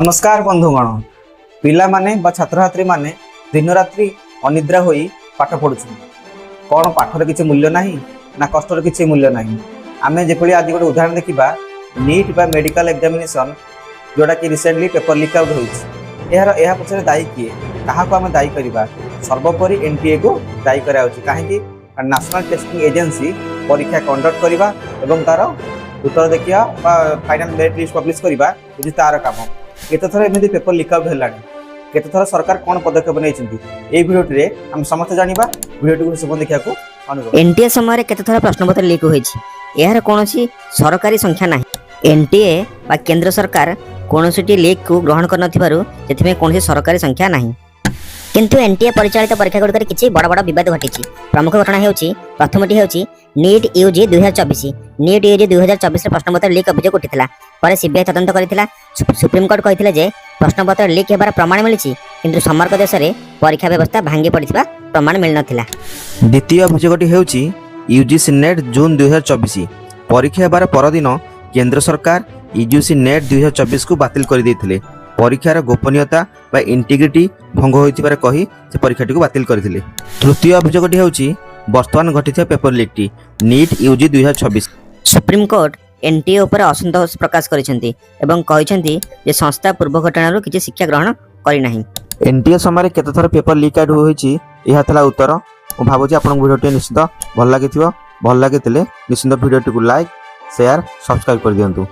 ନମସ୍କାର ବନ୍ଧୁଗଣ। ପିଲାମାନେ ବା ଛାତ୍ରଛାତ୍ରୀମାନେ ଦିନରାତ୍ରି ଅନିଦ୍ରା ହୋଇ ପାଠ ପଢ଼ୁଛନ୍ତି। କ'ଣ ପାଠର କିଛି ମୂଲ୍ୟ ନାହିଁ ନା କଷ୍ଟର କିଛି ମୂଲ୍ୟ ନାହିଁ? ଆମେ ଯେପରି ଆଜି ଗୋଟେ ଉଦାହରଣ ଦେଖିବା, ନିଟ୍ ବା ମେଡ଼ିକାଲ ଏକ୍ଜାମିନେସନ୍, ଯେଉଁଟାକି ରିସେଣ୍ଟଲି ପେପର ଲିକ୍ ଆଉଟ୍ ହୋଇଛି। ଏହା ପଛରେ ଦାୟୀ କିଏ? କାହାକୁ ଆମେ ଦାୟୀ କରିବା? ସର୍ବୋପରି ଏନ୍ଟିଏକୁ ଦାୟୀ କରାଯାଉଛି। କାହିଁକି? ନ୍ୟାସନାଲ୍ ଟେଷ୍ଟିଂ ଏଜେନ୍ସି ପରୀକ୍ଷା କଣ୍ଡକ୍ଟ କରିବା ଏବଂ ତାର ଉତ୍ତର ଦେଖିବା ବା ଫାଇନାଲ ମେରିଟ୍ ଲିଷ୍ଟ ପବ୍ଲିଶ କରିବା ହେଉଛି ତାର କାମ। କେତେଥର ଏମିତି ପେପର ଲିକ୍ ଆଉଟ୍ ହେଲାଣି? କେତେଥର ସରକାର କ'ଣ ପଦକ୍ଷେପ ନେଇଛନ୍ତି? ଏଇ ଭିଡ଼ିଓଟିରେ ଆମେ ସମସ୍ତେ ଜାଣିବା। ଭିଡ଼ିଓଟିକୁ ଶେଷ ପର୍ଯ୍ୟନ୍ତ ଦେଖିବାକୁ ଅନୁରୋଧ। ଏନ୍ଟିଏ ସମୟରେ କେତେଥର ପ୍ରଶ୍ନପତ୍ର ଲିକ୍ ହୋଇଛି, ଏହାର କୌଣସି ସରକାରୀ ସଂଖ୍ୟା ନାହିଁ। ଏନ୍ଟିଏ ବା କେନ୍ଦ୍ର ସରକାର କୌଣସିଟି ଲିକ୍କୁ ଗ୍ରହଣ କରିନଥିବାରୁ ସେଥିପାଇଁ କୌଣସି ସରକାରୀ ସଂଖ୍ୟା ନାହିଁ। କିନ୍ତୁ ଏନ୍ଟିଏ ପରିଚାଳିତ ପରୀକ୍ଷାଗୁଡ଼ିକରେ କିଛି ବଡ଼ ବଡ଼ ବିବାଦ ଘଟିଛି। ପ୍ରମୁଖ ଘଟଣା ହେଉଛି, ପ୍ରଥମଟି ହେଉଛି ନିଟ୍ ୟୁଜି 2024। ନିଟ୍ ୟୁଜି 2024ରେ ପ୍ରଶ୍ନପତ୍ର ଲିକ୍ ଅଭିଯୋଗ ଉଠିଥିଲା। ପରେ ସିବିଆଇ ତଦନ୍ତ କରିଥିଲା। ସୁପ୍ରିମକୋର୍ଟ କହିଥିଲେ ଯେ ପ୍ରଶ୍ନପତ୍ର ଲିକ୍ ହେବାର ପ୍ରମାଣ ମିଳିଛି, କିନ୍ତୁ ସମଗ୍ର ଦେଶରେ ପରୀକ୍ଷା ବ୍ୟବସ୍ଥା ଭାଙ୍ଗି ପଡ଼ିଥିବା ପ୍ରମାଣ ମିଳିନଥିଲା। ଦ୍ୱିତୀୟ ଅଭିଯୋଗଟି ହେଉଛି ୟୁଜିସି ନେଟ୍ ଜୁନ୍ 2024। ପରୀକ୍ଷା ହେବାର ପରଦିନ କେନ୍ଦ୍ର ସରକାର ୟୁଜିସି ନେଟ୍ 2024କୁ ବାତିଲ କରିଦେଇଥିଲେ। ପରୀକ୍ଷାର ଗୋପନୀୟତା ବା ଇଣ୍ଟିଗ୍ରିଟି ଭଙ୍ଗ ହୋଇଥିବାର କହି ସେ ପରୀକ୍ଷାଟିକୁ ବାତିଲ କରିଥିଲେ। ତୃତୀୟ ଅଭିଯୋଗଟି ହେଉଛି ବର୍ତ୍ତମାନ ଘଟିଥିବା ପେପର ଲିକ୍ଟି, ନିଟ୍ ୟୁଜି 2026। ସୁପ୍ରିମକୋର୍ଟ ଏନ୍ଟିଏ ଉପରେ ଅସନ୍ତୋଷ ପ୍ରକାଶ କରିଛନ୍ତି ଏବଂ କହିଛନ୍ତି ଯେ ସଂସ୍ଥା ପୂର୍ବ ଘଟଣାରୁ କିଛି ଶିକ୍ଷା ଗ୍ରହଣ କରିନାହିଁ। ଏନ୍ଟିଏ ସମୟରେ କେତେଥର ପେପର ଲିକ୍ ଆଉଟ୍ ହୋଇଛି, ଏହା ଥିଲା ଉତ୍ତର। ମୁଁ ଭାବୁଛି ଆପଣଙ୍କୁ ଭିଡ଼ିଓଟି ନିଶ୍ଚିତ ଭଲ ଲାଗିଥିବ। ଭଲ ଲାଗିଥିଲେ ନିଶ୍ଚିତ ଭିଡ଼ିଓଟିକୁ ଲାଇକ୍, ସେୟାର, ସବସ୍କ୍ରାଇବ୍ କରିଦିଅନ୍ତୁ।